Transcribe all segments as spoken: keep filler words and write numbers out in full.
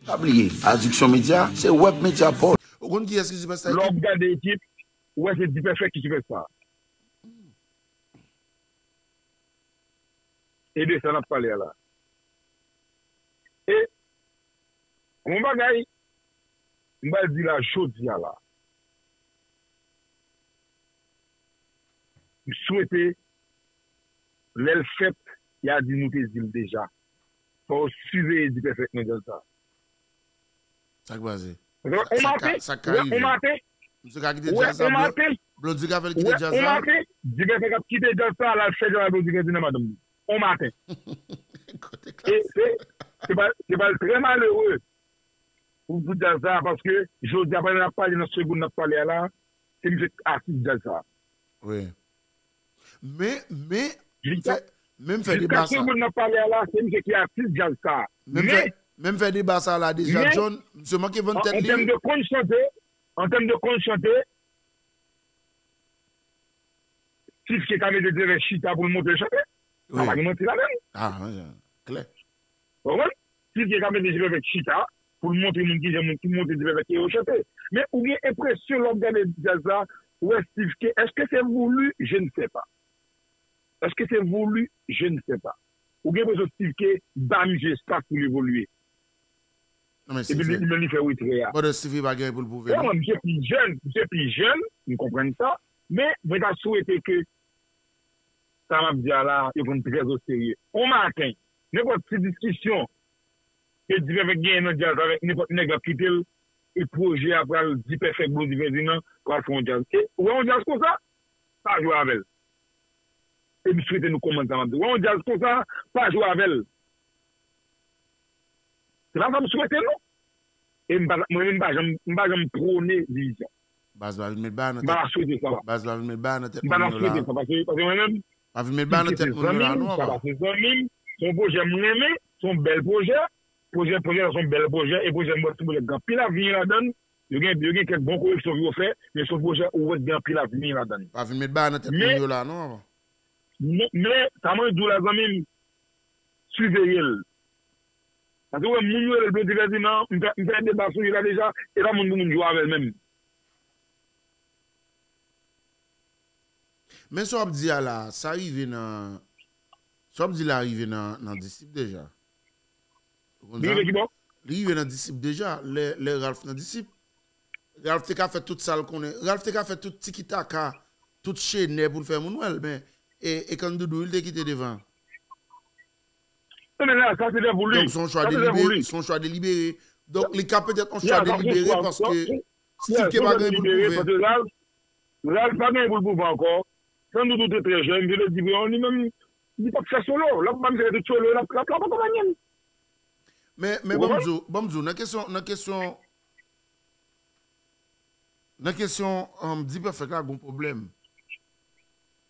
Pa bliye, Addiction Media se wèb medya pa w. Ou konn kiyès ki sipèsta ekip? Lè w ap gade ekip, ou wè se Dipèfèk ki sipèsta. E de sa n ap pale a la. E yon bagay m pral di la jodi a la. M swete lè l fèt, y a di nou te di l deja. Fò w siveye Dipèfèk nan djaz sa. Sa k pase? Ou maten, sa ka rive. Misye ka kite djaz sa. Blondy ka fè l kite djaz sa. Dipèfèk ap kite djaz sa, l al fè djaz la, Blondy Ferdinand madanm li. On maten. Kote klas. Se pral trè malere pou djaz sa, paske jodi a pandan n ap pale nan segonn n ap pale a la, se misye k atis djaz sa. Wi. Men, men, men m fè deba sa. Segonn n ap pale a la, se misye ki atis djaz sa. Men m fè deba sa la deja, John, misye manke vann tèt li. An tèm de konn chante, an tèm de konn chante, Steve K ka mete Dipèfèk chita pou l montre l chante. Sa pa gen manti ladan l. Ah, klè. Ou konprann? Steve K ka mete Dipèfèk chita pou l montre moun kijan moun ki montre Dipèfèk ke yo chante. Men ou gen enpresyon lè w ap gade djaz la, ou wè Steve K, èske se voulu? Je ne sais pas. Èske se voulu? Je ne sais pas. Ou gen enpresyon Steve K ba misye espas pou l evolye. Non, men Epi li menm li fè retrè a. Pandan Steve pa gen pou l pwouve. Misye pi jèn, misye pi jèn, m konprann sa. Men mwen ta swete ke sa m ap di a la, yo pran trè o serye. On maten, nenpòt ti diskisyon ke Dipèfèk genyen nan djaz avèk nenpòt nèg l ap kite l, e pwojè a pral Dipèfèk Blondy Ferdinand pral fè yon djaz. E ou wè yon djaz konsa, pa jwe avè l. E m swete nou konprann sa m ap di. Ou wè yon djaz konsa, pa jwe avè l. Se pa sa m swete non. E m pa, mwen menm m pa janm, m pa janm pwone divizyon. Baz pa vin met bagay nan tèt. M pa swete sa. Baz pa vin met bagay nan tèt moun yo la. M pa swete sa, paske, paske mwen menm, pa vin met bagay nan tèt moun yo la non, papa. Se zanmi m, se yon pwojè m renmen, se yon bèl pwojè. Pwojè, pwojè sa se yon bèl pwojè, e pwojè m wè se yon pwojè ki gen anpil avni ladan l. Yo gen, yo gen kèk bon koreksyon pou yo fè, men se yon pwojè ou wè ki gen anpil avni ladan l. Pa vin met bagay nan tèt moun yo la non, papa. Men, men, sa mwen di w la zanmi m, siveye l. Paske ou wè moun yo rele l Blondy Ferdinand, m fè, m fè deba sou li la deja, e pa moun pou moun jwe avè l menm. Men sa w ap di a la, sa rive nan, sa w ap di la rive nan, nan Disip deja. Ou konn sa? Li rive ki bò? Li rive nan Disip deja, lè, lè Ralph nan Disip. Ralph te ka fè tout sa l konnen. Ralph te ka fè tout tiki taka, tout chenè pou l fè moun wè l, men e, e kann doudou wi l te kite devan. Non, men la, sa se te pou li. Donk, se yon chwa delibere, se yon chwa delibere. Donk, li ka petèt yon chwa delibere paske Steve K pa gen pou l pwouve. Ralph pa gen pou l pwouve ankò. Kann doudou te trè jèn, je le di, li menm, li p ap fè solo. L ap ba misye tout solo, l ap, l ap, l ap akonpanye l. Men, men ban m di w, ban m di w, nan kesyon, nan kesyon, nan kesyon um, Dipèfèk la, gon pwoblèm.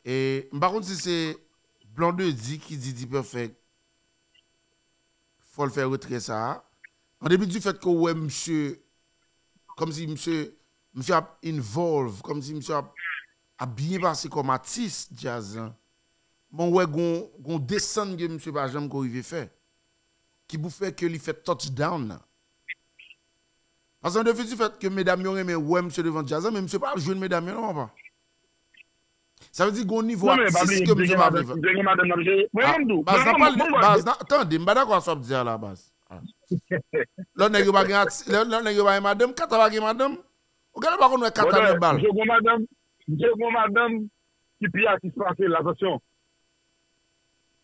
E m pa konn si se Blondedy ki di Dipèfèk fò l fè retrè sa a. An depi di fèt ke w wè misye, kòmsi misye, misye ap involve, kòmsi misye ap, ap byen pase kòm atis djaz lan. Men w wè gon, gon desann ke misye pa janm ko rive fè. Ki pou fè ke li fè touchdown nan. Paske an depi di fèt ke medam yo renmen wè misye devan djaz lan, men misye pa al jwenn medam yo non, papa. Sa vle di gon nivo atis ke misye pa vle fè. Baz, nan pale, baz, nan, tande, m pa dakò ak sa w ap di a la, baz. Lè nèg yo pa gen atis, lè, lè nèg yo pa gen madanm, Kata pa gen madanm. Ou genlè pa konn wè Kata nan bal. Misye gon madanm, misye gon madanm ki pi atis pase l, atansyon.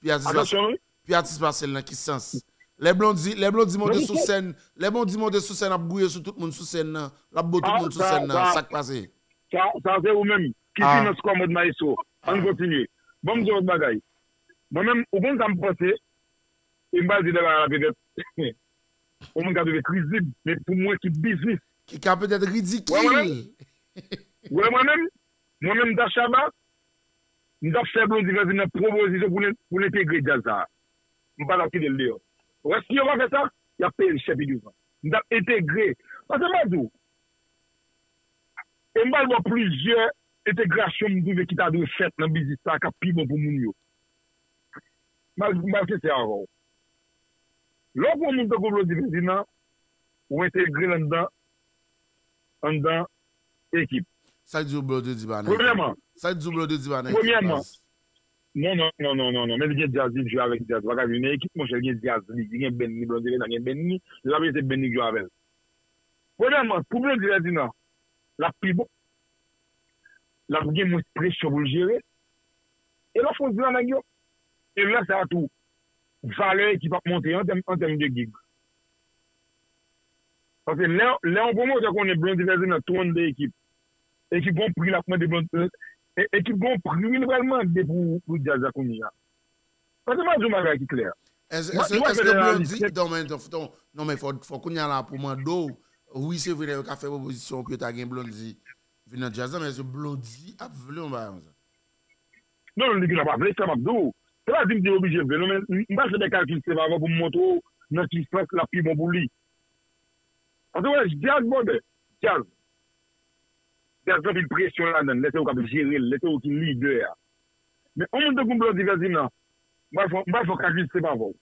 Pi atis pase l. Pi atis pase l nan ki sans? Lè Blondy, lè Blondy monte sou sèn, lè Blondy monte sou sèn ap gouye sou tout moun sou sèn nan, l ap bo tout moun sou sèn nan, sa k pase? Sa, sa se ou menm ki finans kòmand mayestwo. Ann kontinye. Ban m di w yon lòt bagay. Mwen menm, ou konn sa m panse? E m pral di bagay la petèt yon moun ka twouve krizib, men pou mwen ki biznis. Ki ka petèt ridikil. Ou wè mwen menm? Mwen menm, m ta Shabba, m t ap fè Blondy Ferdinand pwopozisyon pou l, pou l entegre djaz sa a. M pa t ap kite l deyò. Ou wè, si yo pa fè sa, y ap peye l chè pi douvan. M t ap entegre. Paske m ap di w, e m pral ba w plizyè entegrasyon m twouve ki ta dwe fèt nan biznis sa a k ap pi bon pou moun yo. M pral, m pral sensè avè w. Lè w pran moun tankou Blondy Ferdinand, ou entegre l anndan, anndan ekip. Sa k di w Blondedy pa nan ekip? Premyèman, Sa k di w Blondedy pa nan ekip, premyèman, baz? Non, non, non, non, non, non. Men li gen djaz, li jwe avèk djaz. Ou pa ka jwe nan ekip, monchè, li gen djaz li, li gen band li, Blondedy Ferdinand gen band li, l ap rete band li k jwe avè l. Premyèman, pou Blondedy Ferdinand, l ap pi bon. L ap gen mwens presyon pou l jere. E l ap fè yon ti nan nèg yo. E lè sa a tou, valè ekip ap monte an tèm, an tèm de gig. Paske lè, lè yon pwomotè konnen Blondedy Ferdinand tou anndan ekip, ekip gon pri l ap mande Blondedy, e- ekip gon pri li pral mande pou, pou djaz la kounye a. Paske m ap di yon bagay ki klè. Èske, Mwen, èske, mwen èske fè Blondy, analiz. Non, men, non, non, men fò, fò kounye a la pou mande w, wi, se vre, nèg yo ka fè pwopozisyon pou yo ta gen Blondy vin nan djaz la, men èske Blondy ap vle yon bagay konsa? Non, non, li gentan pa vle, sa m ap di w. Se pa di m di l oblije vle, non, men m pral fè de kalkil sepavan pou m montre w nan ki sans l ap pi bon pou li. Paske wè, djaz, brother, djaz. Djaz gen anpil presyon ladan l, lè se ou k ap jere l, lè se ou ki lidè a. Men yon moun tankou Blondedy Ferdinand, m pral fè, m pral fè yon kalkil sepavan w.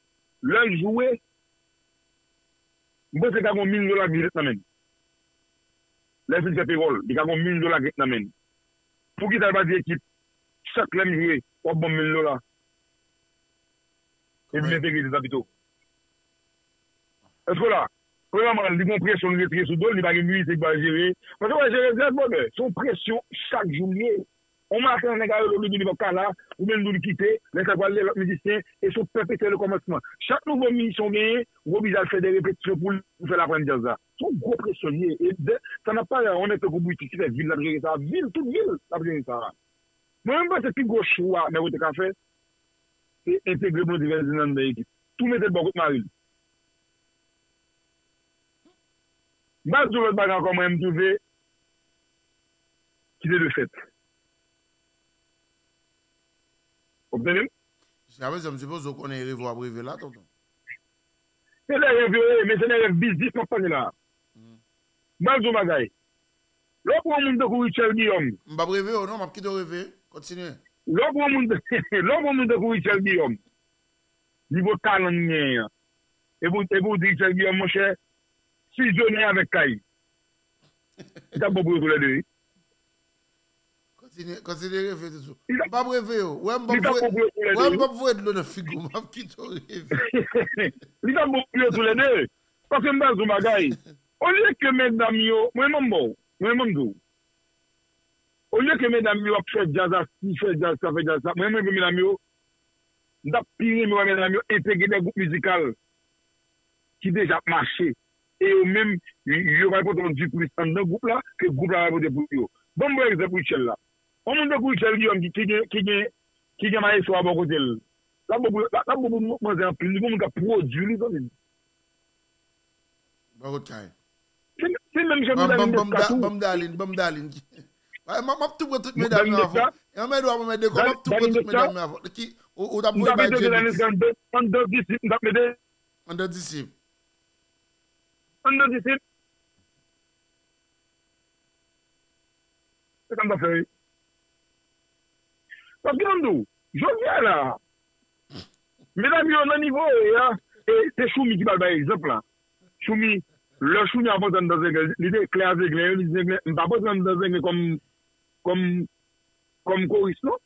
Lè l jwe, m panse l ka gen yon mil dola dirèk nan men l. Lè l fin fè pewòl, li ka gen yon mil dola dirèk nan men l. Poukisa l pa di ekip, chak lè m jwe, w ap ban m mil dola? Epi m entegre djaz la pito. Èske w la? Premyèman, li gen yon presyon li retire sou do l, li pa gen mizik pou l jere. Paske w jere djaz, brother, se yon presyon chak jou l ye. Yon maten, nèg la rele w, li di li p ap ka la, oubyen l di w li kite, lè sa pral lè lòt mizisyen, e se yon pèpetyèl rekòmansman. Chak nouvo mizisyen w genyen, ou oblije al fè de repetisyon pou l, pou fè l aprann djaz la. Se yon gwo presyon l ye. E de, sa n ap pale a, yon nèg tankou Brutus ki fè vil l ap jere sa, vil, tout vil l ap jere sa. Mwen menm, m panse pi gwo chwa nèg yo te ka fè, se entegre Blondedy Ferdinand nan ekip. Tou mete l bò kot mari l. M pral di w lòt bagay ankò, mwen, m twouve ki te de fèt. Ou tande m? Jiska prezan, m sipoze w konnen reve w ap reve la, tonton. Se de rèv yo ye, men se de rèv biznis m ap pale la. M pral di w yon bagay. Lè w pran yon moun tankou Rutshelle Guillaume. M p ap reve w, non, m ap kite w reve. Kontinye. Lè w pran yon moun, lè w pran yon moun tankou Rutshelle Guillaume, nivo talan l genyen an. Epi w, epi w di Rutshelle Guillaume, monchè, fizyonnen avèk Kay. Li t ap bon pou yo toulède, wi. Kontinye, kontinye reve toujou. M p ap reve yo. Wè, m p ap voye, wè, m p ap voye dlo nan figi w. M ap kite w reve. Li t ap bon pou yo toulède. Paske m pral di w bagay. Olye ke medam yo, mwen menm, bon, mwen menm di w. Olye ke medam yo ap fè djaz asi, fè djaz sa, fè djaz sa. Mwen menm, medam yo, m t ap pi renmen wè medam yo entegre de gwoup mizikal ki deja ap mache. E yo menm, yo pral pote yon diplis anndan gwoup la, ke gwoup la pral pote pou yo. Ban m ba w egzanp Rutshelle la. Yon moun tankou Rutshelle Guillaume ki, ki gen, ki gen, ki gen mayestwo a bò kote l. L ap bon pou, l ap bon pou manzè anpil. Li gen moun k ap pwodui li, zanmi m. Bò kot Kay. Se, se menm jan pou Darline Desca tou. Ban m Darline, ban m Darline. M ap tou pran tout medam yo avè w. E anmède w ap anmède kò, m ap tou pran tout medam yo avè w. Ki, ou, ou t ap voye bay James. Anndan disip, m t ap mete. Anndan disip. Anndan disip. Se sa m t ap fè, wi. Paske m di w, jodi a la, medam yo nan nivo yo ye a, e se Choumi ki pral bay egzanp la. Choumi, lè Choumi ap antre anndan Zenglen, li te klè a Zenglen, li di Zenglen, m p ap antre anndan Zenglen kòm, kòm, kòm koris, non.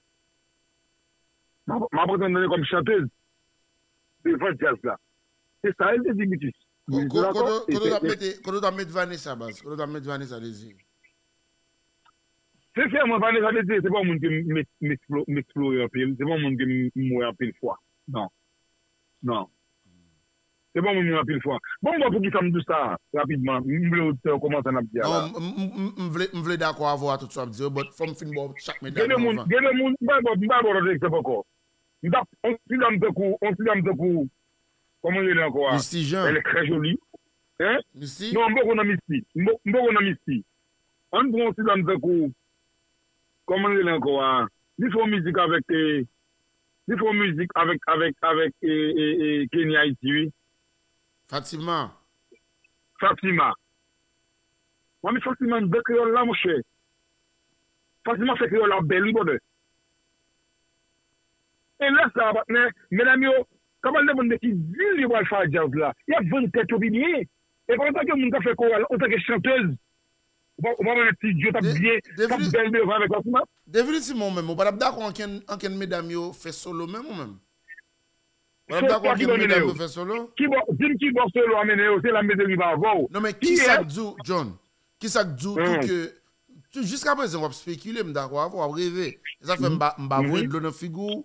M ap, m ap antre anndan kòm chantèz devan djaz la. Se sa l te di Brutus. Brutus te dakò. Kote w t ap mete, kote w t ap mete Vanessa, baz? Kote w t ap mete Vanessa Désiré? Sensèman, Vanessa Désiré, se pa yon moun ke m, m, m eksplore anpil. Se pa yon moun ke m, m wè anpil fwa. Non. Non. Se pa yon moun m wè anpil fwa. Bon, m wè poukisa m di sa rapidman. M vle oditè yo kòmanse n ap di a la. Non, m, m, m, m vle, m vle dakò avè w a tout sa w ap di yo, but fò m fin ba w chak medam yo avan. Gen de moun, gen de moun, m pa ba w, m pa ba w lòt egzanp ankò. M t ap, yon ti dam tankou, yon ti dam tankou, kòman l rele ankò a? Misty Jean. Elle est très jolie. Hein? Misty? Non, m poko nan Misty. M po-, m poko nan Misty. Ann pran yon ti dam tankou, kòman l rele ankò a? Li fè yon mizik avèk, eh, li fè yon mizik avèk, avèk, avèk, eh, eh, eh, Kenny Haiti, wi. Fatima. Fatima. Mwen, men Fatima anndan kreyòl la, monchè. Fatima fè kreyòl la bèl, wi, brother. E lè sa a, patnè, medam yo, kapab depann de ki dil yo pral fè a djaz la. Y ap vann tèt yo pi byen. E pa antanke moun k ap fè koral, antanke chantèz, ou pa, ou pa wè ti Djo t ap byen, t ap bèl devan avèk Fatima? Definitivman, ou menm, ou pa t ap dakò ankenn, ankenn medam yo fè solo menm, ou menm? Ou pa t ap dakò ankenn medam yo fè solo? Di m ki bò solo a mennen yo, se la m mete rive avè w. Non, men kisa k di w, John? Kisa k di w tou ke, jiskaprezan w ap spekile, m dakò avè w, w ap reve. E sa k fè m pa, m pa voye dlo nan figi w,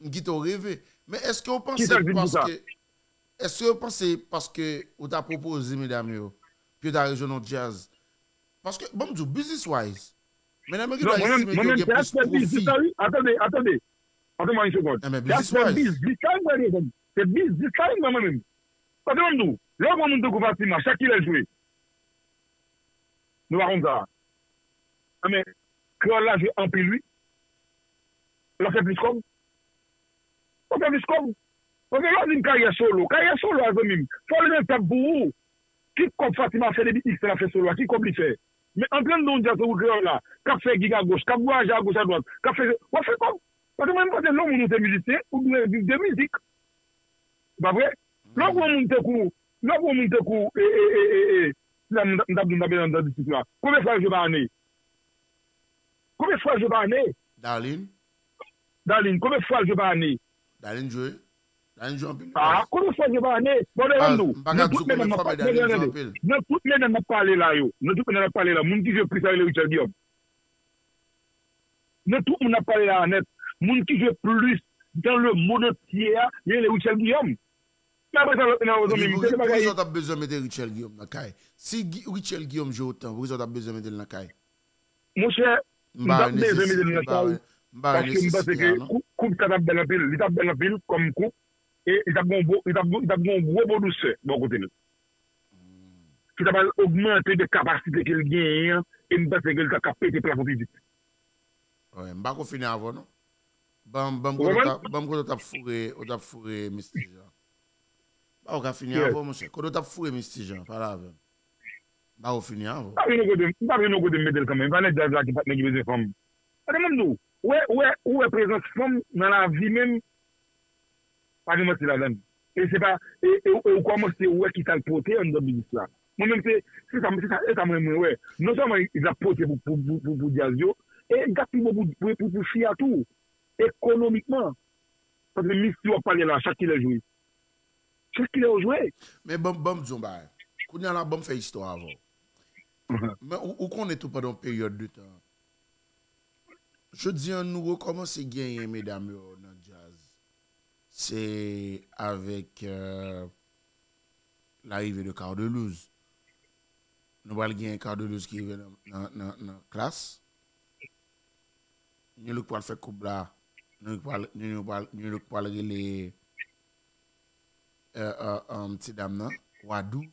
m kite w reve. Men èske w panse paske Èske w panse paske ou ta pwopoze medam yo pou yo ta rejwenn yon djaz? Paske, ban m di w, business wise, medam yo gentan estime ke yo gen plis pwofi. Atande, atande. Atande mwen yon segond. Se aspè biznis la m pral defann. Se biznis la m pral mwen menm. Paske ban m di w, lè w pran moun tankou Fatima, chak kilè l jwe? Nou pa konn sa. Anben, kreyòl la jwe anpil wi. L ap fè plis kòb. Ou fè plis kòb. Paske lè w di m karyè solo, karyè solo a zanmi m, fò l rantab pou ou. Ki kòb Fatima fè depi X tan l ap fè solo a? Ki kòb li fè? Men antre anndan yon djaz tankou kreyòl la, k ap fè gig agoch, k ap vwayaje agoch adwat, k ap fè, w ap fè kòb. Paske mwen m panse lè w moun ou se mizisyen, ou dwe viv de mizik. Pa vre? Lè w pran moun tankou, lè w pran moun tankou, e, e, e, e, e, m t ap di w m t ap anndan diskisyon an. Konbyen fwa l jwe pa ane? Konbyen fwa l jwe pa ane? Darline. Darline, konbyen fwa l jwe pa ane? Darline jwe. Darline jwe anpil. Ah, konbyen fwa l jwe pa ane? Bon, de rann nou. Nan tout medam n ap pale, nan tout medam n ap pale la yo, nan tout medam n ap pale la, moun ki jwe plis la rele Richel Guillaume. Nan tout moun n ap pale la a nèt, moun ki jwe plis dans le monde entier a, li rele Richel Guillaume. Men apre sa, lòt medam yo, zanmi m, se de bagay. Poukisa w t ap bezwen mete Richel Guillaume nan kay? Si Richel Guillaume jwe otan, poukisa w t ap bezwen mete l nan kay? Monchè, m pa t bezwen mete l nan kay, paske m panse ke koup sa t ap bèl anpil. Li t ap bèl anpil kòm koup, e li t ap gen yon gwo, li t ap, li t ap gen yon gwo bo dousè bò kote l. Ki ta pral ogmante de kapasite ke l genyen an, e m panse ke l ta ka pete plafon pi vit. Wi, m pa ko fini avè w non. Ban m, ban m kote w t ap, ban m kote w t ap foure, ou t ap foure Mister Jean. M pa ko ka fini avè w, monchè. Kote w t ap foure Mister Jean, pale avè m. M pa ko fini avè w. M pa vin yon kote, m pa vin yon kote m mete l kanmenm. E pa nan djaz la ki patnè ki bezwen fanm. Gade mwen m di w, ou wè, ou wè, ou wè prezans fanm nan lavi menm, pa gen manti ladan l. E se pa, e, e, e ou kòmanse wè kisa l pote anndan biznis la. Mwen menm se, se sa, se sa, e sa mwen, mwen wè. Non sèlman l ap pote pou, pou, pou, pou, pou djaz yo, e l t ap pi bon pou, pou, pou, pou fi a tou, ekonomikman. Paske Misty w ap pale la, chak kilè l jwe? Chak kilè yo jwe? Men ban, ban m di w yon bagay. Kounye a la, ban m fè istwa avè w. Men ou, ou konnen tou pandan yon peryòd de tan, jodi a nou rekòmanse genyen medam yo nan djaz. Se avèk, euh, larive de Cardelouse. Nou pral gen Cardelouse ki rive nan, nan, nan, nan klas. New Look pral fè koub la. New Look pral, New Look pral, New Look pral rele, euh, euh, euh, ti dam nan, Wadou.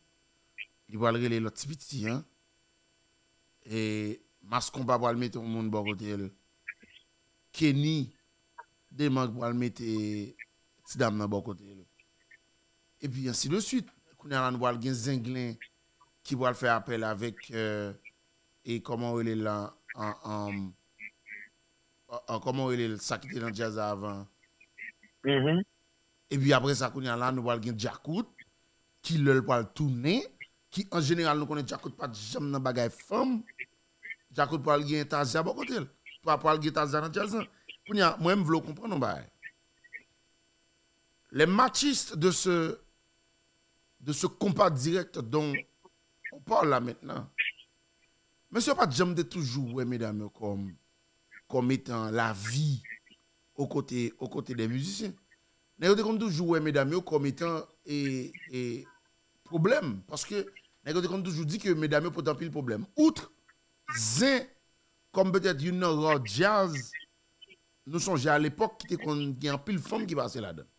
Li pral rele lòt ti piti an. E Mass Konpa pral mete yon moun bò kote l. Kenny Demang pral mete ti dam nan bò kote l. Epi ansi de swit. Kounye a la nou pral gen Zenglen ki pral fè apèl avèk, euh, e kòman w rele l la, an, an, an, kòman w rele l, sa ki te nan djaz la avan. Epi apre sa, kounye a la, nou pral gen Djakout, ki lè l pral tounen, ki an jeneral, nou konnen Djakout pa t janm nan bagay fanm. Djakout pral gen Tazya bò kote l. Pral, pral gen Tazya nan djaz lan. Kounye a, mwen, m vle w konprann yon bagay. Les machistes de ce, de ce compas direct dont on parle là maintenant, mesye yo pa t janm te toujou wè medam yo kòm, kòm etan lavi okote, okote de mizisyen. Nèg yo te konn toujou wè medam yo kòm etan, e, e, pwoblèm. Paske nèg yo te konn toujou di ke medam yo pote anpil pwoblèm. Outre zen, kòm petèt youn nan rare djaz, nou sonje a lepòk ki te konn gen anpil fanm ki pase ladan l.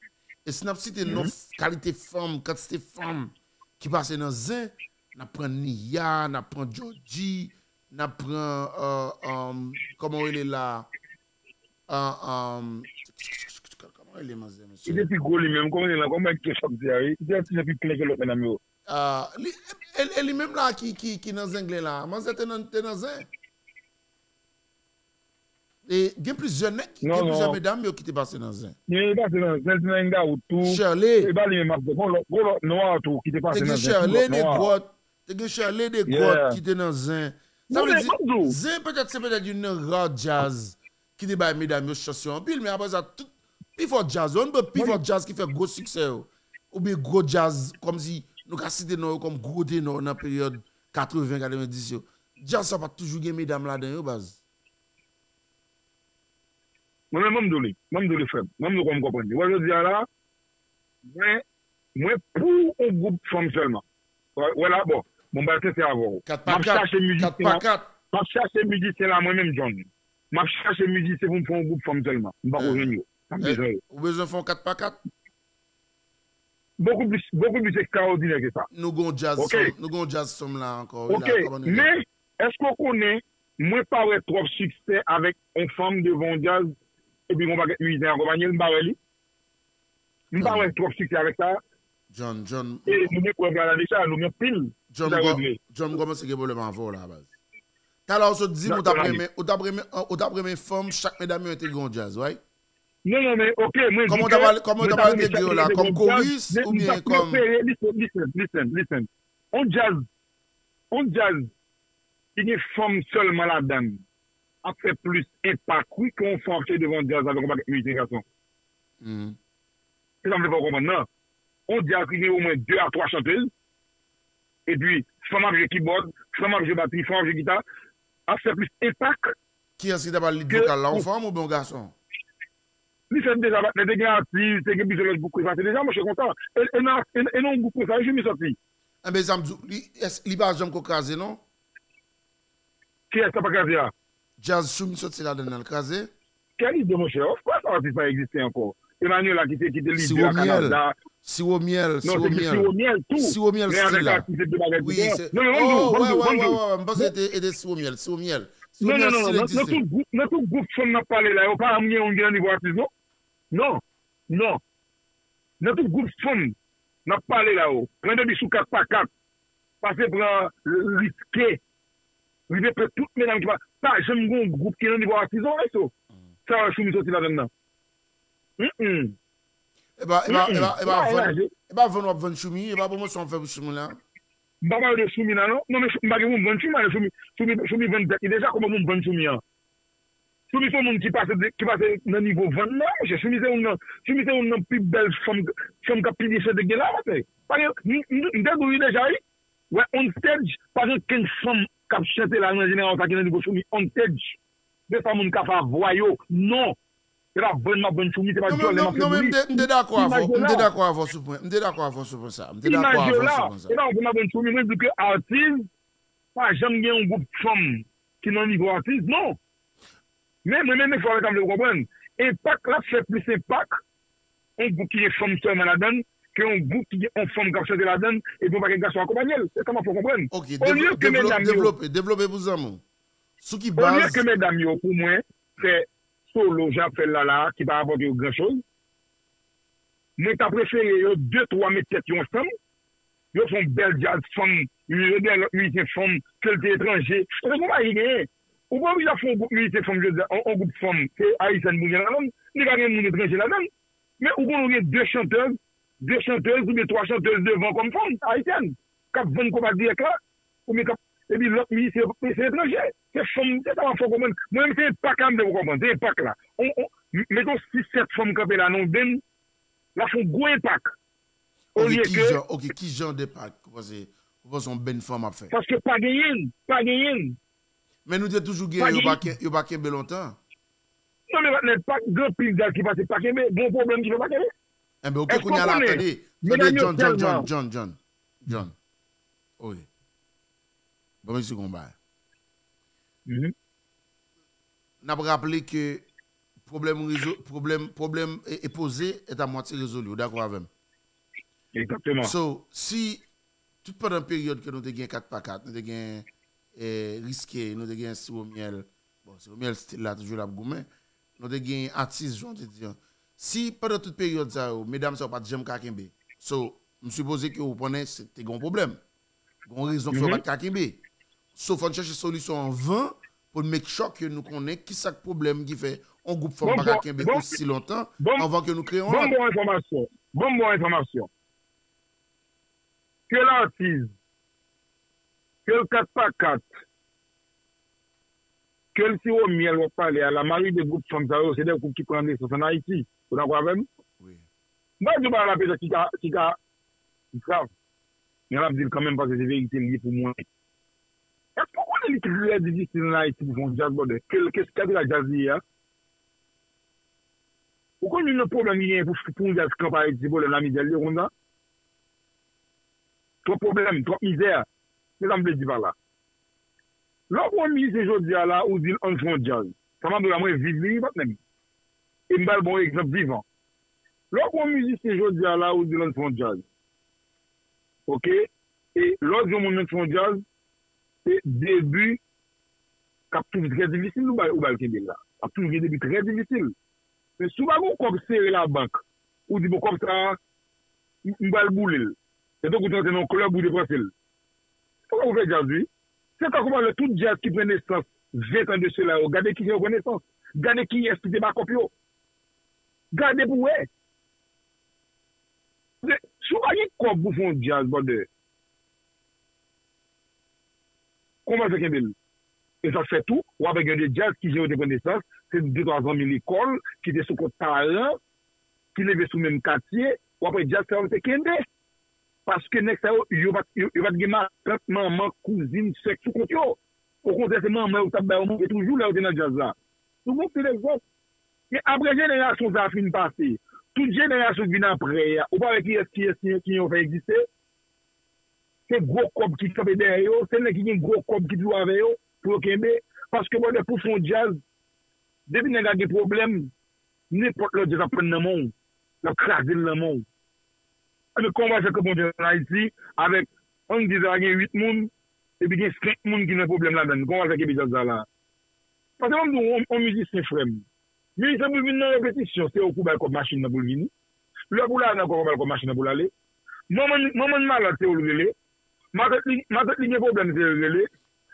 E si n ap site non, kalite fanm, kantite fanm ki pase nan zen, n ap pran Nia, n ap pran Georgie, n ap pran, euh, euh, kòman w rele l la? Euh, euh, kòman w rele manzè, mesye? Li te pi gwo li menm, kòman l rele la? Kòman Keyshawn di a, wi? Li te yon ti jan pi plen ke lòt medam yo. Ah, li, e, e, e li menm la ki, ki, ki nan Zenglen la. Manzè te nan, te nan zen. E gen plizyè nèg, gen plizyè medam yo ki te pase nan zen. Gen pase nan zen, ti nan Ingawood tou. Shirley. E pa li menm ap di, gon lòt, gon lòt nwa tou ki te pase nan zen. Te gen Shirley Negòt, te gen Shirley Negòt ki te nan zen. Sa vle di, zen petèt se petèt youn nan ra djaz ki te bay medam yo chans yo anpil, men apre sa, tout pi fò djaz, youn nan pi fò djaz ki fè gwo siksè yo, oubyen gwo djaz, kòmsi nou ka site non yo kòm gwo tenò nan peryòd katreven, katrevenndis yo. Djaz sa pa t toujou gen medam ladan yo, baz. Mwen menm, mwen m di w li, mwen m di w li, frè m, mwen m di w kòman m konprann li. Wè, jodi a la, mwen, mwen pou yon gwoup fanm sèlman. Wè, wè la, bon, bon, m pral sensè avè w. M ap chache mizisyen la, m ap chache mizisyen la, mwen menm, John. M ap chache mizisyen pou m fè yon gwoup fanm sèlman. M pako jwenn yo. M ap bezwen yo. Ou bezwen fè yon kat pa kat? Beaucoup plus, beaucoup plus extraordinaire que ça. Nou gon djaz fanm, nou gon djaz fanm la ankò, wi, la, kòman nou ye? Men, èske w konnen, mwen pa wè twòp siksè avèk yon fanm devan yon djaz, epi gon pakèt mizisyen akonpanye l, m pa wè li. M pa wè twòp siksè avèk sa. John, John, e nou gen prèv la, la deja, nou gen pil. John, John kòmanse gen pwoblèm avè w la, baz. Talè w sot di m ou t ap renmen, ou t ap renmen, ou t ap renmen fanm, chak medam yo entegre yon djaz, right? Non, non, men, ok, mwen di ke mwen ta renmen chak medam entegre yon djaz, men m t ap prefere, listen, listen, listen, listen. On djaz, on djaz ki gen fanm sèlman ladan l ap fè plis enpak, wi, ke yon fanm ap chante devan yon djaz avèk yon pakèt mizisyen gason. Se sa m vle fè w konprann nan. On djaz ki gen omwen de a twa chantèz, epi fanm ap jwe kibòd, fanm ap jwe batri, fanm ap jwe gita, ap fè plis enpak. Kiyès ki ta pral lead vokal la, yon fanm oubyen yon gason? Li fèt deja, patnè, te gen atis, te gen plizyè lòt gwoup ki pase deja, monchè, konsa. E, e nan, e, e nan yon gwoup konsa, wi, Choumi sòti. Enben, sa m di w, li, li pa janm ko kraze, non? Kiyès sa pa kraze a? Djaz Choumi sòti ladan nan, l kraze? Kèl ide, monchè? Of course, atis pa egziste ankò. Emmanuela ki te, ki te lead la, Canada. Siwo myèl, non, se te siwo myèl tou. Siwo myèl stil la. Wi, se, oh, wè, wè, wè, wè, m panse e te, e te siwo myèl, siwo myèl. Siwo myèl stil egziste. Nan tout gwoup, nan tout gwoup fanm n ap pale la, yo pa janm gen youn ki nan nivo atis, non. Non, non. Nan tout gwoup fanm n ap pale la yo, pran depi sou kat pa kat, pase pran riske, rive pran tout medam ki pa, pa janm gen yon gwoup ki nan nivo atis non, Ayso. Sa wè Choumi sòti ladan nan. Mm, mm. E pa, e pa, e pa, e pa vann, e pa vann w ap vann Choumi, e pa pwomosyon w ap fè pou Choumi la. M pa pale de Choumi la non. Non, men m pa gen pou m vann Choumi, ale Choumi, Choumi, Choumi vann tèt li deja, kòman pou m vann Choumi an? Choumi se yon moun ki pase, ki pase nan nivo vann nan, monchè. Choumi se youn nan, Choumi se youn nan pi bèl fanm, fanm k ap pi byen chante gen la, monchè. Pa gen, m, m, m te di w li deja, wi. Wè, on stage, pa gen okenn fanm k ap chante la nan jenerasyon sa ki nan nivo Choumi on stage. De sa moun ka fè a vwa yo, non. Se pa vann m ap vann Choumi, se pa dyòl m ap fè pou li. Non, men m te, m te dakò avè w, m te dakò avè w sou pwen, m te dakò avè w sou pwen sa. M te dakò avè w sou pwen sa. Se pa vann m ap vann Choumi, mwen di ke atis, pa janm gen yon gwoup fanm ki nan nivo atis, non. Men, mwen menm, fò sa m vle w konprann. Enpak la fè plis enpak, yon gwoup ki gen fanm sèlman ladan l, ke yon gwoup ki gen yon fanm k ap chante ladan l, epi yon pakèt gason akonpanye l. Se sa m ap fè w konprann. Ok, devlope, devlope pou zanmi w. Sou ki baz? Olye ke medam yo, pou mwen, fè solo, jan y ap fè l la, la, ki pa rapòte yo gran choz, mwen ta prefere yo de twa met tèt yo ansanm, yo fè yon bèl djaz fanm, yo gen lòt mizisyen fanm, ke l te etranje. Paske gon bagay ki genyen. Ou pa oblije ap fè yon gwoup mizisyen fanm jodi a, yon, yon gwoup fanm, se ayisyèn pou gen ladan l, li ka gen moun etranje ladan l. Men ou konnen ou gen de chantèz, de chantèz oubyen twa chantèz devan kòm fanm ayisyèn, k ap vann konpa dirèk la, oubyen k ap, epi lòt mizisyen se etranje. Se fanm, se sa m ap fè w konprann. Mwen menm se enpak la m vle w konprann, se enpak la. On, on, m-, mete yon sis sèt fanm kanpe la nan yon benn, l ap fè yon gwo enpak. Ok, olye ke kijan, ok, kijan de enpak ou panse, ou panse yon benn fanm ap fè? Paske pa genyen, pa genyen. Men nou te toujou gen, yo pa ken-, yo pa kenbe lontan. Non, men patnè, pa gen anpil dat ki pase pa kenbe, gen yon pwoblèm ki fè pa kenbe. Enben, ok, kounye a la, tande, tande, John, John, John, John, John, John. Wi. Bon, mesye, gon bagay. N ap raple ke pwoblèm rezo-, pwoblèm, pwoblèm e, e poze est à moitié résolu. Ou dakò avè m? Egzakteman. So, si tout pandan peryòd ke nou te gen kat pa kat, nou te gen, eh, Riske, nou te gen Siwo Myèl, bon, Siwo Myèl still la toujou l ap goumen, nou te gen atis, jan w te di an. Si pandan tout peryòd sa yo, medam sa yo pa t janm ka kenbe, so, m sipoze ke ou konnen se te gen yon pwoblèm. Gen yon rezon k fè yo pa t ka kenbe. So, fò n chèche solisyon anvan pou n make sure ke nou konnen ki sa k pwoblèm ki fè yon gwoup fanm pa ka kenbe osi lontan anvan ke nou kreye yon lòt. Ban m ba w enfòmasyon. Ban m ba w enfòmasyon. Ke l atis, ke l kat pa kat, ke l siwo myèl w ap pale a la, majorite gwoup fanm sa yo, se de gwoup ki pran nesans ann Ayiti. Ou dakò avè m? M pa di w bagay la petèt ki ka, ki ka grav, men m ap di l kanmenm paske se verite l ye pou mwen. Èske w konnen li trè difisil ann Ayiti pou fè yon djaz, brother? Ke l, ke, kèlkeswa djaz li ye a? Ou konn youn nan pwoblèm ki genyen pou, pou yon djaz kanpe Ayiti, se pwoblèm lamizè l ye konn sa? Twòp pwoblèm, twòp mizè. Se sa m vle di pa la. Lè w pran yon mizisyen jodi a la, ou di l ann fè yon djaz. Sa m ap di w la, mwen viv li, wi, patnè m. E m ba l bon egzanp vivan. Lè w pran yon mizisyen jodi a la, ou di l ann fè yon djaz. Oke? E lè w di yon moun ann fè yon djaz, se debi k ap toujou trè difisil ou ba, ou ba l kenbe la. Ap toujou gen debi trè difisil. Men si w pa gen yon kòb sere labank, ou di, bon, kòb sa a, m, m pral boule l. Se tankou w te rantre nan yon klèb, ou depanse l. Se sa pou fè djaz, wi. Se sa k ap fè tout djaz ki pran nesans ven tan de sela yo. Gade kijan yo pran nesans. Gade kiyès ki te bakòp yo. Gade pou w wè. Se, si w pa gen kòb pou fè yon djaz, brother, kòman w fè kenbe l? E sa k fè tou, w ap wè gen de djaz ki jan yo te pran nesans, se de twa zanmi lekòl ki te sou kont paran, ki leve sou menm katye, w ap wè djaz sa yo te kenbe. Paske nèg sa yo, yo pa t, yo, yo pa t gen matant, manman, kouzin, sè k sou kont yo. Okontrè, se manman yo ki t ap ba yo manje toujou lè yo te nan djaz la. Nou gon pil egzanp. Men apre jenerasyon sa a fin pase, tout jenerasyon k vin apre a, ou pa wè kiyès, kiyès ki, ki yo fè egziste? Se gwo kòb ki kanpe dèyè yo, se nèg ki gen gwo kòb ki toujou avè yo pou yo kenbe. Paske, brother, pou fè yon djaz, depi nèg la gen pwoblèm, nenpòt lòt djaz ap pran nan men w, l ap kraze l nan men w. Ebyen, kòman w fè kanpe yon djaz ann Ayiti avèk, ann di sa gen uit moun, epi gen senk moun ki nan pwoblèm ladan l? Kòman w fè kenbe djaz sa la? Paske ban m di w, yon, yon mizisyen, frè m, mizisyen pou l vin nan repetisyon, se ou pou bay kòb machin nan pou l vini. Lè pou l ale ankò, ou ba l kòb machin nan pou l ale. Manman, manman l malad, se ou l rele. Matant li, matant li gen pwoblèm, se ou l rele.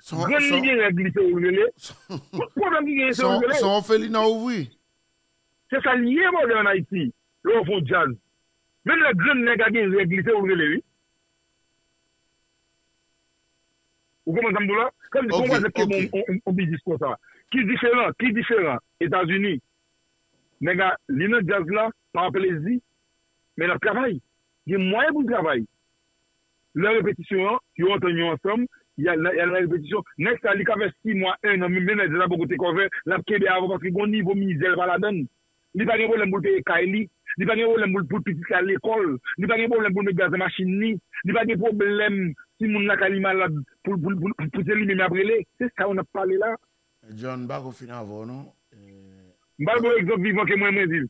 Grann li gen règ li, se ou l rele. Tout pwoblèm ki genyen, se ou l rele. Se yon felina ouvri. Se sa l ye, brother, ann Ayiti. Lè w fè yon djaz, menm lè grann nèg la gen règ li, se ou l rele, wi. Ou konprann sa m di w la? Sa vle di, kòman w fè kenbe yon, yon, yon biznis konsa ki diferan, ki diferan? Etazini, nèg la, li nan djaz la pa plezi, men l ap travay. Gen mwayen pou l travay. Lè repetisyon an, yo antann yo ansanm, y al nan, y al nan repetisyon. Nèg sa, li ka fè sis mwa, en an, menm, menm lè djaz la poko tek off, l ap kenbe avan paske gon nivo mizè l pa ladan l. Li pa gen pwoblèm pou l peye kay li. Li pa gen pwoblèm pou l, pou l pitit li al lekòl. Li pa gen pwoblèm pou l met gaz nan machin li. Li pa gen pwoblèm si moun lakay li malad pou, pou, pou, pou, pou se li menm y ap rele. Se sa yo n ap pale la. John, m pa ko fin avè w non. M ba l bon egzanp vivan ke mwen, mwen viv.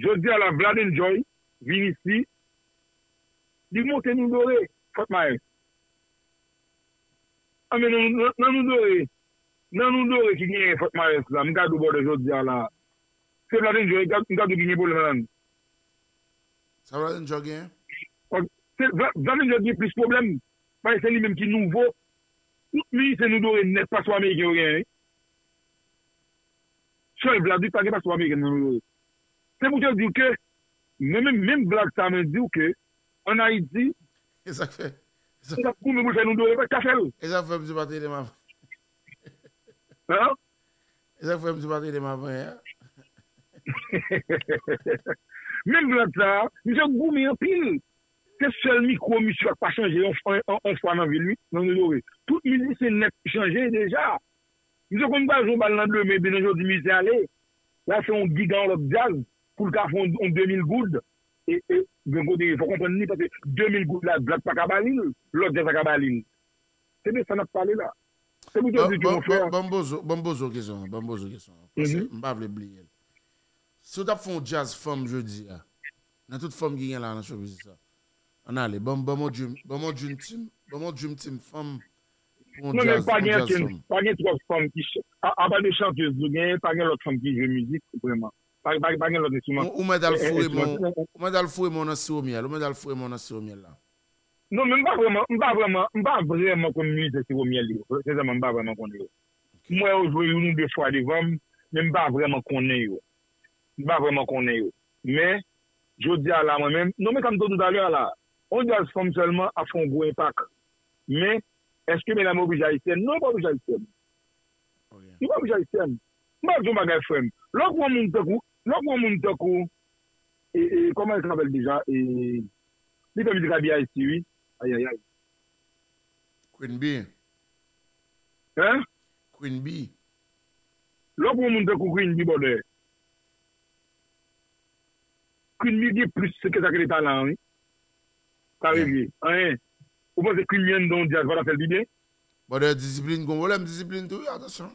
Jodi a la, Vlad Enjoy vin isi, li monte Nou Dore, Fort Myers. Anben, nan, nan, nan Nou Dore, nan Nou Dore ki genyen Fort Myers la, m ka di w brother jodi a la, se Vlad Enjoy, m ka, m ka di w ki gen pwoblèm ladan l. Sa Vlad Enjoy genyen? Se Vla-, Vlad Enjoy gen plis pwoblèm, paske se li menm ki nouvo. Tout mizisyen Nou Dore nèt, paspò ameriken yo genyen, wi. Sèl Vlad wi pa gen paspò ameriken nan Nou Dore. Se pou te di w ke, mwen menm, menm Vlad sa mwen di w ke, ann Ayiti, e sa k fè, e sa, l ap goumen pou l fè Nou Dore, pa t ka fè l. E sa k fè misye pa t rele m avan. Hein? E sa k fè misye pa t rele m avan yè a. Menm Vlad sa, misye goumen anpil. Se sèl mikwo misye k pa chanje yon, yon, yon, yon fwa nan vi l wi, nan Nou Dore. Tout mizisyen nèt chanje deja. Misye konn pral jwe yon bal nan demen, epi nan jodi mizisyen ale. L al fè yon gig a yon lòt djaz pou l ka fè yon, yon de mil goud. E, e, gen kote, fò w konprann li, paske de mil goud la, Vlad pa ka ba li l, lòt djaz la ka ba li l. Se de sa n ap pale la. Se pou te di ke, monchè, ban m poze, ban m poze w kesyon an, ban m poze w kesyon an. Paske m pa vle bliye l. Si w t ap fè yon djaz fanm jodi a, nan tout fanm ki gen la nan showbiz sa, ann ale, ban m, ban m yon dream, ban m yon dream team, ban m yon dream team fanm pou yon djaz, yon djaz fanm. Non, men pa gen okenn, pa gen twòp fanm ki ch-, a, apa de chantèz nou genyen, pa gen lòt fanm ki jwe mizik, vrèman. Pa, pa, pa gen lòt enstriman. Ou, ou mèt al foure men w, ou mèt al foure men w nan siwo myèl, ou mèt al foure men w nan siwo myèl la. Non, men m pa vrèman, m pa vrèman, m pa vrèman konn mizisyen siwo myèl yo. Sensèman, m pa vrèman konnen yo. Ok. M wè yo jwe youn ou de fwa devan m, men m pa vrèman konnen yo. M pa vrèman konnen yo. Men, jodi a la, mwen menm, non, men sa m te di w talè a la, yon djaz fanm sèlman ap fè yon gwo enpak. Men, èske medam yo oblije ayisyèn? Non, yo pa oblije ayisyèn. Yo pa oblije ayisyèn. M ap di yon bagay, frè m. Lè w pran moun tankou, lè w pran moun tankou, e, e, kòman l t apèl deja? E, li fè mizik a B I C, wi. Ayayay. Queen B. Hein? Queen B. Lè w pran moun tankou Queen B, brother. Queen B gen plis ke sa k rele talan, wi. Sa regle. Anyen. Ou panse Queen B anndan yon djaz pa ta fè l pi byen? Brother, disiplin, gon pwoblèm disiplin tou, wi, atansyon.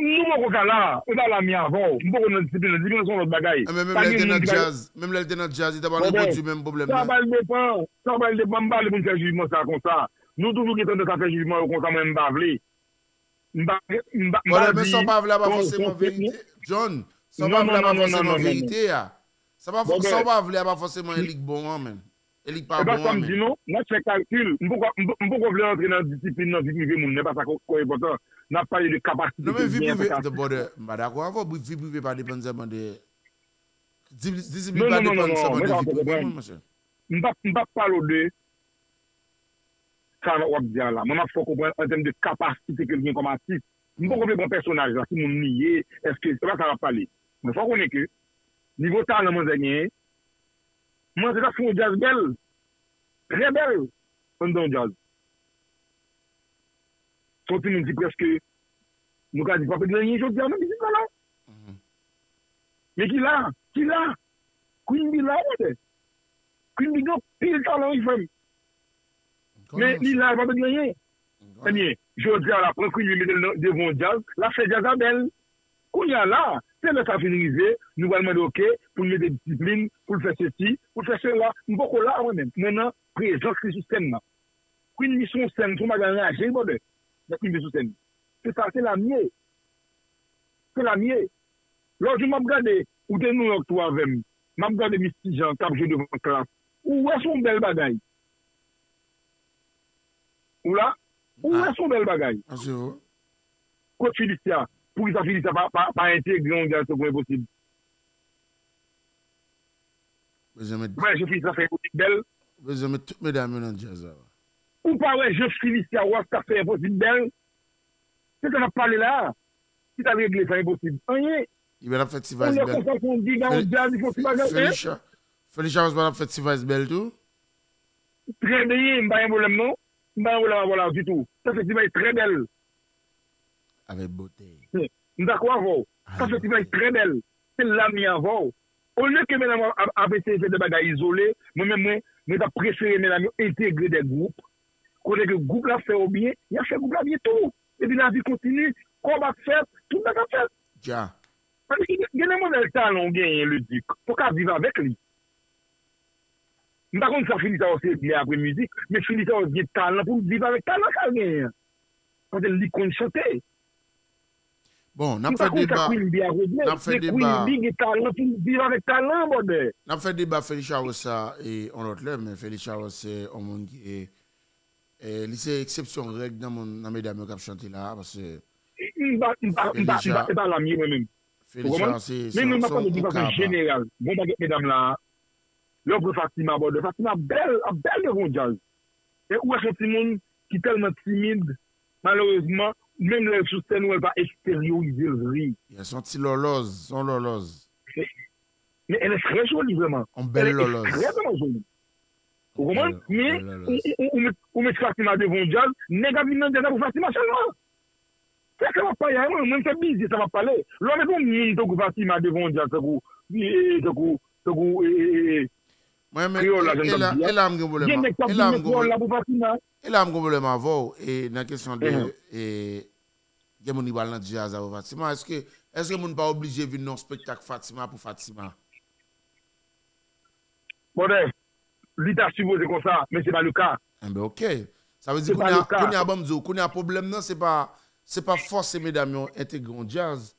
Nou poko ka la, e pa la mi avè w. M poko nan disiplin, disiplin se yon lòt bagay. Menm lè l te nan djaz, menm lè l te nan djaz, li ta pral repwodui menm pwoblèm nan. Sa pral depan, sa pral depan, m pa vle pou n fè jijman sa konsa. Nou toujou gen tandans a fè jijman yo konsa, mwen m pa vle. M pa, m pa, m pa di. Men sa w pa vle a pa fòseman verite. John, sa w pa vle a pa fòseman verite a. Sa w pa vle a pa fòseman e li k bon an, menn. E li k pa bon an, menn. E pa sa m di non, m ap fè kalkil. M poko, m poko vle rantre nan disiplin nan vi prive moun, men pa sa k enpòtan. N ap pale de kapasite ke l genyen. Non, men vi prive, brother, m pa dakò avè w, vi prive pa depann sèlman de. Disiplin pa depann sèlman de vi prive moun, monchè. M p ap, m p ap pale w de sa w ap di a la. Mwen, m ap fè w konprann an tèm de kapasite ke l gen kòm atis. M poko vle pran pèsonaj la, ki moun li ye, èske, se pa sa m ap pale. Mwen, fò w konnen ke nivo talan manzè genyen, manzè t ap fè yon djaz bèl, trè bèl, anndan yon djaz. Se yon timoun ki prèske, nou ka di, pa pèdi anyen jodi a, non, pitit la la. Men ki la, ki la. Queen B la, brother. Queen B gen anpil talan, wi, frè m. Men li la, li pa pèdi anyen. Ebyen, jodi a la, pran Queen B, mete l devan yon djaz, l ap fè djaz la bèl. Kounye a la, se lè sa fin rive, nou pral mande, oke, pou l mete disiplin, pou l fè sesi, pou l fè sela. M poko la, mwen menm. Mwen nan prezans li sou sèn nan. Queen B sou yon sèn, se yon bagay anraje, wi, brother. Lè Queen B sou sèn. Se sa, se la m ye. Se la m ye. Lòt jou m ap gade, ou te Nouyòk tou avè m. M ap gade Misty Jean k ap jwe devan klas. Ou wè se yon bèl bagay. Ou la? Ou wè se yon bèl bagay. Kot Felicia? Poukisa Felicia pa, pa, pa entegre yon djaz tankou Enposib? Ou pa wè jan Felicia fè Enposib bèl? Ou bezwen met tout medam yo nan djaz la. Ou pa wè jan Felicia Ross ta fè Enposib bèl? Se sa n ap pale la a. Ki t al regle sa Enposib? Anyen. Li bèl ap fè ti vayz bèl. Yon lè konsa se yon giga yon djaz, li fè yon ti bagay. Felicia, Felicia Ross pa t ap fè ti vayz bèl tou? Trè byen, m pa gen pwoblèm non. M pa gen pwoblèm avè w la ditou. Sa fè ti vayz trè bèl. Avèk bote. M dakò avè w. Sa fè ti vayz trè bèl. Se la m ye avè w. Olye ke medam ap, ap eseye fè de bagay izole, mwen menm mwen, mwen t ap prefere medam yo entegre de gwoup. Kote ke gwoup la fè yo byen, y ap fè gwoup la byen tou. Epi lavi kontini, kòb ap fèt, tout bagay ap fèt. Dja. Paske gen, gen de modèl talan w genyen, Leduc, pou w ka viv avèk li. M pa konn sa Felicia Ross regle apre mizik, men Felicia Ross gen talan pou l viv avèk talan sa l genyen an. Paske li konn chante. Bon, n ap fè deba. N ap fè deba. Queen B gen talan pou l viv avèk talan, brother. N ap fè deba Felicia Ross sa e yon lòt lè, men Felicia Ross se yon moun ki e, e, li se eksepsyon règ nan moun, nan medam yo k ap chante la, paske. M pa, m pa, m pa, m pa, e pa la m ye mwen menm. Ou konprann? Men mwen m ap pale de fason jeneral. Bon, bagèt medam la, lè w pran Fatima, brother, Fatima bèl, ap bèl devan yon djaz. E ou wè se yon timoun ki tèlman timid, malerezman, menm lè l sou sèn, ou wè l pa eksteriorize l vre. Yes, yon ti lòlòz, yon lòlòz. Men elle est très jolie, vraiment. Yon bèl lòlòz. Elle est extrêmement jolie. Ou konprann? Men, ou, ou, ou met, ou met Fatima devan yon djaz, nèg ap vin nan djaz la pou Fatima sèlman. Se sa m ap pale a, mwen, mwen se biznis sa m ap pale. Lè w met yon moun tankou Fatima devan yon djaz, tankou, e, e, tankou, tankou, e, e, e, e, Kreyòl la, jan m t ap di a. Gen nèg k ap vin met kreyòl la pou Fatima. E la m gen pwoblèm avè w, e nan kesyon de, e, gen moun ki pral nan djaz avè Fatima, èske, èske moun pa oblije vin nan yon spektak Fatima pou Fatima? Brother, li ta sipoze konsa, men se pa le ka. Enben, oke. Sa vle di kounye a, kounye a, ban m di w, kounye a pwoblèm nan, se pa, se pa fòse medam yo entegre yon djaz.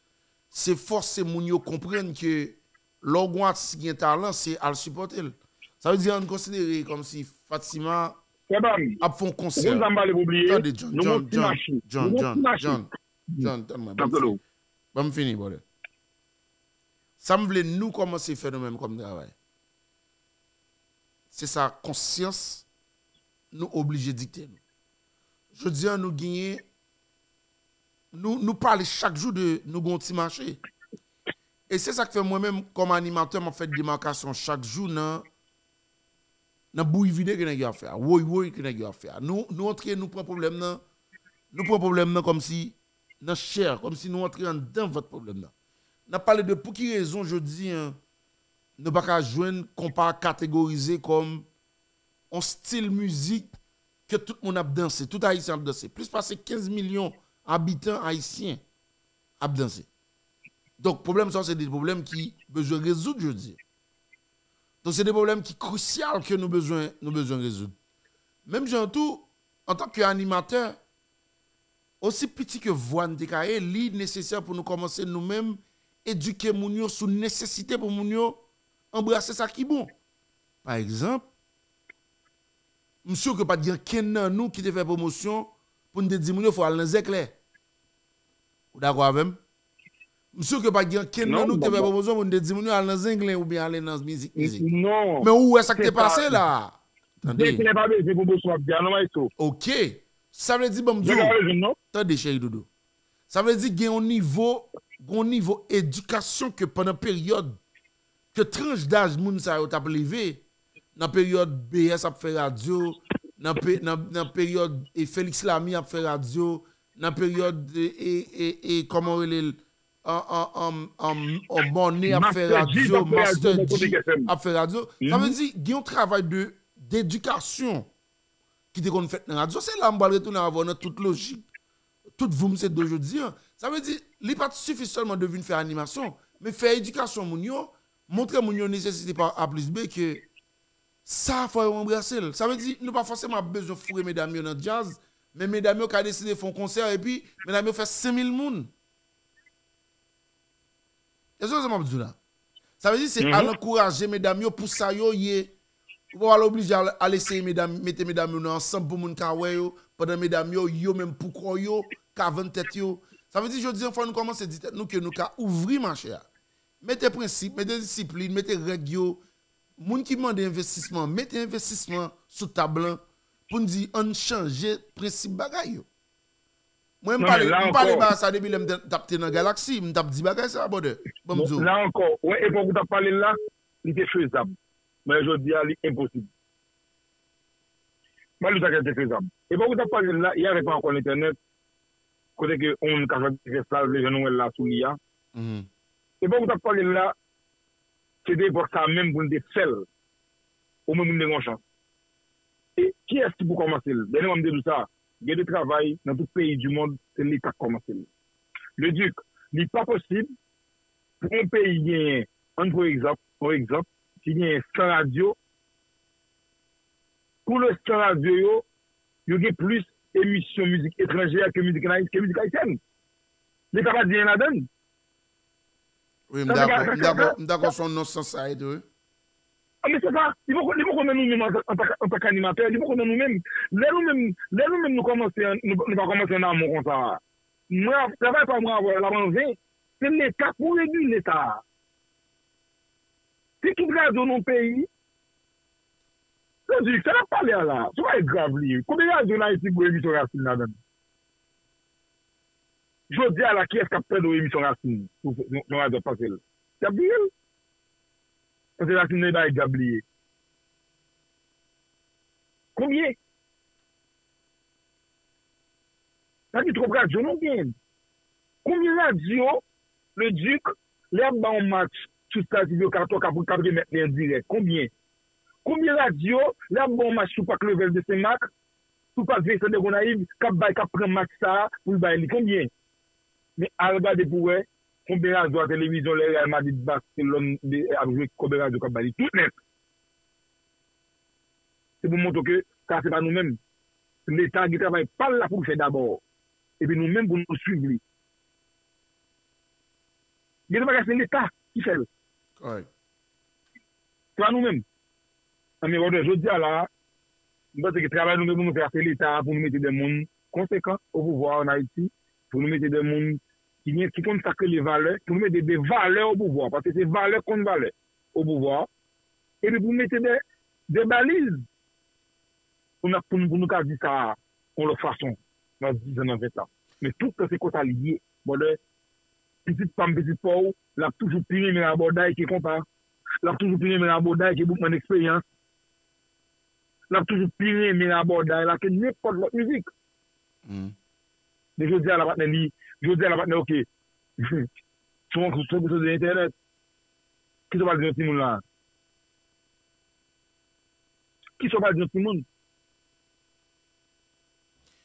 Se fòse moun yo konprann ke lè w gen yon atis ki gen talan, se al sipòte l. Sa vle di, ann konsidere kòmsi Fatima ap fè yon konsè. Tande, John, John, John, John, John. John, tann mwen, ban m fini. Ban m fini, brother. Sa m vle nou kòmanse fè nou menm kòm travay. Se sa konsyans nou oblije dikte nou. Jodi a, nou genyen, nou, nou pale chak jou de nou gen yon ti mache. E se sa k fè mwen menm, kòm animatè, m ap fè demakasyon chak jou nan, nan bouyi vide ke nèg yo ap fè a, woy woy ke nèg yo ap fè a. Nou, nou antre, nou pran pwoblèm nan, nou pran pwoblèm nan kòmsi nan chè, kòmsi nou antre anndan vant pwoblèm nan. N ap pale de pou ki rezon jodi a, nou pa ka jwenn konpa kategorize kòm yon stil mizik ke tout moun ap danse, tout Ayisyen ap danse. Plis pase kenz milyon abitan ayisyen ap danse. Donk, pwoblèm sa yo se de pwoblèm ki bezwen rezoud jodi. Donk, se de pwoblèm ki krisyal ke nou bezwen, nou bezwen rezoud. Menm jan tou, antanke animatè, osi piti ke vwa n te ka ye, li nesesè pou nou kòmanse nou menm edike moun yo sou nesesite pou moun yo anbrase sa ki bon. Pa egzanp, m si ke pa t gen kenn nan nou ki te fè pwomosyon pou n te di moun yo fò al nan zèklè. Ou dakò avè m? M si ke pa t gen kenn nan nou ki te fè pwomosyon pou n te di moun yo al nan zenglen oubyen ale nan mizik, mizik. Men ou wè sa k te pase la. Tande. Zenglen pa bezwen pwomosyon, w ap di a non, maestro. Ok. Sa vle di, ban m di w. Tande, cheri doudou. Sa vle di gen yon nivo, gen yon nivo edikasyon ke pandan peryòd ke tranch daj moun sa yo t ap leve, nan peryòd B S ap fè radyo, nan, pe, nan, nan peryòd e Felix Lamy ap fè radyo, nan peryòd e, e, e, e kòman w rele l, an, an, an, an, an, Mòne ap fè radyo, Master G ap fè radyo. Sa vle di, gen yon travay de, dedikasyon ki te konn fèt nan radyo. Se la m pral retounen avè w nan tout lojik, tout voum se do jodi a. Sa vle di, li pa t sifi sèlman de vin fè animasyon, men fè edikasyon moun yo, montre moun yo nesesite pa A plis B ke sa fò yo anbrase l. Sa vle di, nou pa fòseman ap bezwen foure medam yo nan djaz, men medam yo ka deside fè yon konsè epi medam yo fè senk mil moun. Èske w wè sa m ap di w la? Sa vle di se al ankouraje medam yo pou sa yo ye. Ou pa pral oblije al, al eseye medam, mete medam yo nan ansanm pou moun ka wè yo, pandan medam yo, yo menm pou kò yo, ka vann tèt yo. Sa vle di jodi a fò nou kòmanse di tèt nou ke nou ka ouvri mache a. Mete prensip, mete disiplin, mete règ yo. Moun ki mande envestisman, mete envestisman sou tab lan pou n di ann chanje prensip bagay yo. Mwen, m pale, m pale ba sa depi lè m t ap te nan Galaxy, m t ap di bagay sa, brother. Ban m di w. La ankò, wè, epòk ou t ap pale l la, li te fezab. Men jodi a, li enposib. Mwen di w sa ki te fezab. Epòk ou t ap pale l la, y avè pa ankò entènèt, kote ke yon moun ka fè sa l vle, jan nou wè l la sou li a. Epòk ou t ap pale l la, se te epòk sa menm pou n te fè l. Ou menm pou n te gen yon chans. E kiyès ki pou kòmanse l? Dènyèman m te di w sa, gen de travay nan tout peyi di mond, se Leta k kòmanse l. Le Duc, li pa posib pou yon peyi genyen, ann pran egzanp, yon egzanp, ki genyen san radyo, pou le san radyo yo, yo gen plis emisyon mizik etranjè ke mizik an Ayiti, ke mizik ayisyèn. Leta pa di anyen ladan l. Wi, m dakò, m dakò, m dakò se yon non sans sa ye tou, wi. A, men se sa, li poko, li poko nan nou menm antan, antan, antan k'animatè, li poko nan nou menm. Lè nou menm, lè nou menm nou kòmanse, nou, nou pa kòmanse an amon konsa. Mwen, travay pa mwen avè l ap an ven. Se Leta pou regile sa. Si tout radyo nan peyi, yo di, sa n ap pale a la, se pa grav li ye. Konbyen radyo nan Ayiti ki gen emisyon rasin ladan l? Jodi a la, kiyès k ap tande yon emisyon rasin sou, sou, sou radyo ap pase l? Y ap bliye l. Paske rasin nan e bagay dyab li ye. Konbyen? Sa di twòp radyo nou genyen. Konbyen radyo, Le Duc, lè y ap ba yon match sou Sky T V yo, k ap, k ap, k ap remèt li an dirèk? Konbyen? Konbyen radyo, lè y ap ba yon match sou Pak Levèl de Senmak, sou Pak Vincent de Gonayiv, k ap bay, k ap pran match sa a pou l bay li? Konbyen? Men al gade pou wè konbyen radyo a televizyon lè Real Madrid, Barcelone de, ap jwe, konbyen radyo k ap bay li? Tout nèt. Se pou montre w ke sa se pa nou menm. Leta gen travay pa l la pou l fè dabò. Epi nou menm pou nou swiv li. Gen de bagay se Leta ki fè l. Kòrèk. Se pa nou menm. Anben, wè, jodi a la, m panse ke travay nou gen pou nou fè a se Leta a pou nou mete de moun konsekan o pouvwa an Ayiti, pou nou mete de moun ki gen, ki konn sa k rele valè, pou nou mete de valè o pouvwa, paske se valè k konn valè o pouvwa, epi pou mete de, de baliz pou n ap, pou nou, pou nou ka di sa yon lòt fason, nan diz an, nan ven an. Men tout tan se konsa li ye. Brother, pitit pa m, pitit pa w, l ap toujou pi renmen rabòday ke konpa. L ap toujou pi renmen rabòday ke boukman eksperyans. L ap toujou pi renmen rabòday la ke nenpòt lòt mizik. Men jodi a la patnè li, jodi a la patnè, oke. Sou yon, sou yon de entènèt. Kisa w pral di yon timoun la? Kisa w pral di yon timoun?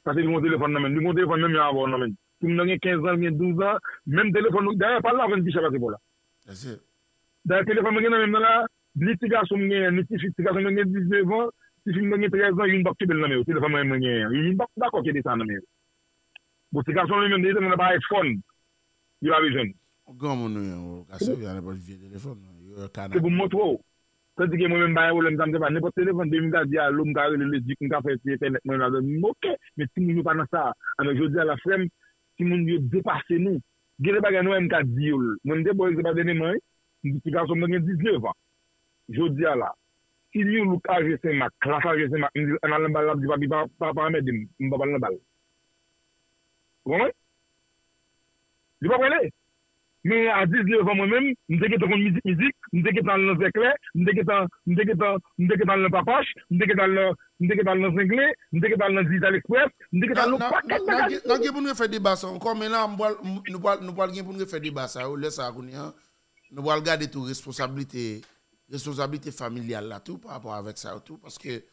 Paske li gen yon telefòn nan men l. Li gen yon telefòn menm jan avè w nan men l. Timoun nan gen kenz an, li gen douz an, menm telefòn nou, dayè, pa l la vann pi chè pase pa w la. Dayè, telefòn mwen gen nan men m nan la, ni ti gason m genyen, ni ti fi, ti gason mwen gen diznèf an, ti fi m nan gen trèz an, youn p ap kenbe l nan men yo. Telefòn mwen mwen genyen an, youn p ap dakò kenbe sa nan men yo. Bon, ti gason li menm, li te nan pa iPhone, li pa bezwen l. Yon granmoun ou ye, ou ka sèvi a nenpòt vye telefòn, yo ka. Se pou m montre w. Tandike mwen menm, m pa gen pwoblèm sa, m se pa nenpòt telefòn, depi m ka di alo, m ka rele Leduc, m ka fè ti entènèt mwen ladan, m oke. Men timoun yo pa nan sa. Alò, jodi a la, frè m, timoun yo depase nou. Gen de bagay nou menm ka di yo l. Mwen, m te ba w egzanp dènyèman, wi. M di ti gason mwen gen diznèf an. Jodi a la, si New Look al jwe Senmak, Klas al jwe Senmak, m di l, ann al nan bal, l ap di, papi, pa, pa, pa anmède m, m p ap al nan bal. Ou konprann? Li p ap rele. Men a diznèf an, mwen menm, m te gentan konn mizik, mizik, m te gentan al nan Zèklè, m te gentan, m te gentan, m te gentan al nan Papach, m te gentan al nan, m te gentan al nan Zengle, m te gentan al nan Digital Express, m te gentan al nan pakèt magazin. N ap gen pou n refè deba sa ankò, men la, m pral, m, nou pral, nou pral gen pou n refè deba sa yo, lè sa a kounye a. Nou pral gade tou responsablite, responsablite familyal la tou pa rapò avèk sa yo tou, paske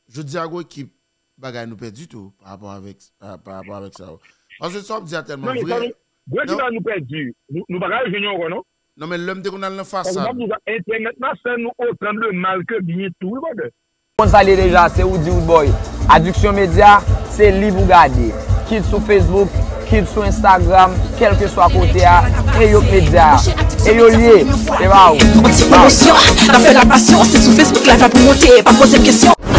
jodi a gon ekip bagay nou pèdi tou pa rapò avèk, pa, pa rapò avèk sa yo. Paske sa w ap di a tèlman vre. Gwo ekip la nou pèdi, nou, nou pa ka jwenn yo ankò non. Non, men lè m te konn al nan fasad. Entènèt la fè nou otan de mal ke byen tou, wi, brother. Konn sa l ye deja, se Roody Roodboy. Addiction Media, se li pou gade. Kit sou Facebook, kit sou Instagram, kèlkeswa kote a, e yo k medya a. E yo l ye, se pa ou. On ti pwomosyon, n ap fè la pasyon, se sou Facebook live la pou monte, pa poze m kesyon.